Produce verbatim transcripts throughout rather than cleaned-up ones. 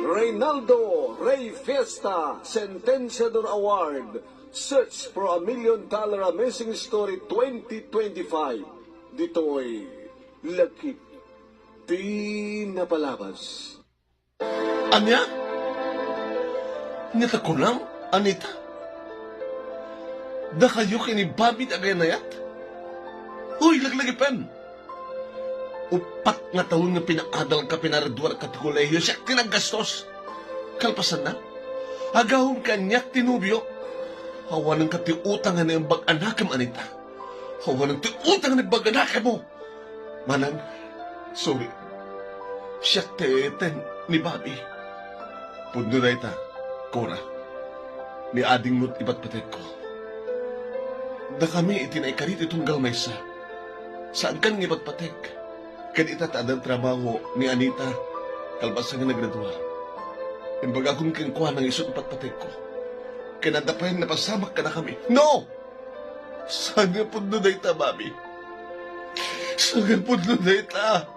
Reynaldo Rey Fiesta Sentenciador Award, Search for a Million Dollar Amazing Story twenty twenty-five. Ditoy Lagip ti Napalabas. Ania? Ania ta kunam, Anita? Dakayo ken ni Bobby ti agayannayat? Uy, laglagipen! Uppat nga tawen nga pinaadalka, pinagraduarka ti kolehio, siak ti naggastos. Kalpasanna, agawem ket aniak ti nobio. Awanenka ti utang nga naimbag a nakem, Anita. Awanen ti utang nga naimbag a nakemmo. Manang, sorry. Siak ti ten ni Bobby. Pudno dayta, Cora. Ni ading met ipatpategko. Dakami iti naikari ti tunggal maysa. Saankan nga ipatpateg. Ken ita ta addan trabaho ni Anita, kalpasan nga nagradua. Imbagakon kenkuana nga isu ti patpategko. Ken adda pay napasamak kadakami. No! Saan nga pudno dayta, Bobby? Saan nga pudno dayta?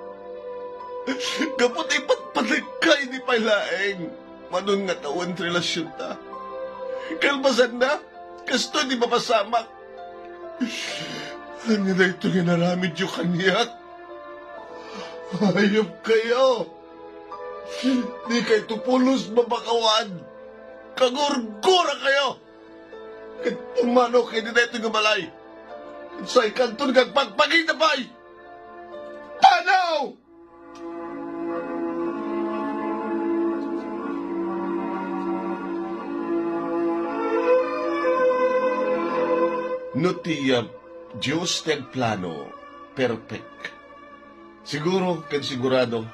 Gapu ta ipatpategka idi pay laeng. Mano nga tawen ti relasionta. Kalpasanna, kastoy ti mapasamak. Ania daytoy nga inaramidyo kaniak? Hayop kayo! Di kayo pulos mapakawan! Kagurgura kayo! Ket pumano kayo daytoy nga balay? Ket saankanton nga agpagpakita pay! Tanaw! No ti, ah, Dios ti agplano, perfect. Siguro ken sigurado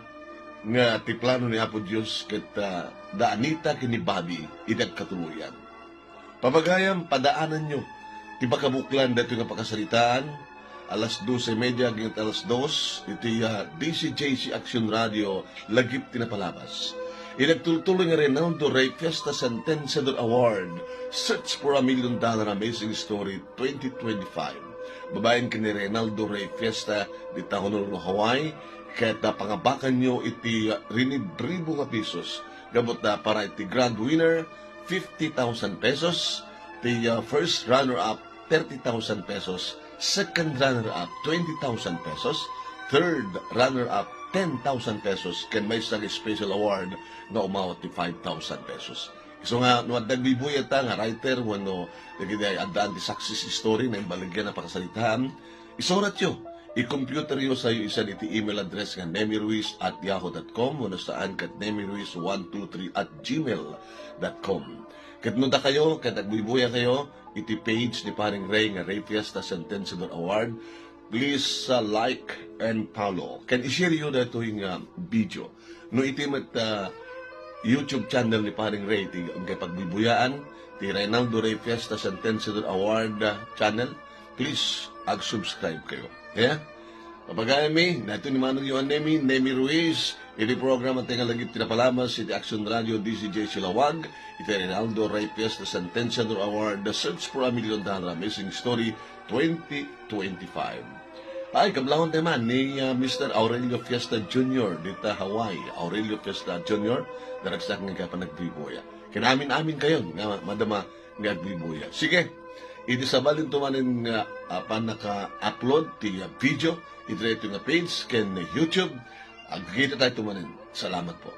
nga ti plano ni Apo Dios ket, ah, da Anita ken ni Bobby iti agkatuloyan. Pamagayam, padaananyo ti pakabuklan daytoy nga pakasaritaan, alas doce y media agingga alas dos, iti, ah, D C J C Action Radio, Lagip ti Napalabas. Iti agtultuloy nga Reynaldo Rey Fiesta Sentenciador Award, Search for a Million Dollar Amazing Story twenty twenty-five. Babaen ken ni Reynaldo Rey Fiesta, dita Honolulu, Hawaii, ket, ah, pangabakanyo iti, ah, rinibribo nga pesos. Gapu ta para iti grand winner, fifty thousand pesos, ti, ah, first runner-up, thirty thousand pesos, second runner-up, twenty thousand pesos, third runner-up, ten thousand pesos, ken maysa nga special award nga umawat ti five thousand pesos. Isu nga, no adda agbuybuyatta nga writer wenno dagiti addaan ti success story nga imbaligyan a pakasaritaan, isuratyo, i-computeryo sayo isan iti email address nga nemiruiz at yahoo dot com wenno saan ket nemiruiz one two three at gmail dot com. Ket no dakayo ket agbuybuya kayo iti page ni Paring Rey nga Rey Fiesta Sentenciador Award, please, uh, like and follow. Ken i-share yo daytoy nga video. No iti met, uh, YouTube channel ni Paring Rey ti agpagbuybuyaen, ti Reynaldo Rey Fiesta Sentenciador Award, uh, channel, please, ag-subscribe kayo. Yeah? Papagayammi, daytoy ni Manong Yohan Nemi, Nemi Ruiz, iti programa ti nga Lagip ti Napalabas iti Action Radio D C J C Laoag, iti Reynaldo Rey Fiesta Sentenciador Award, The Search for a Million Dollar Amazing Story twenty twenty-five. Ay, kablawentayo man ni, ah, Mister Aurelio Fiesta Junior dita Hawaii. Aurelio Fiesta Junior, naragsak nga agpanagbibuya. Ken amin-amin kayo nga madama nga agbibuya. Sige, iti sabalentayo manen nga, ah, pannaka-upload ti, ah, video, iti daytoy nga page ken YouTube, agkitatayo manen. Salamat po.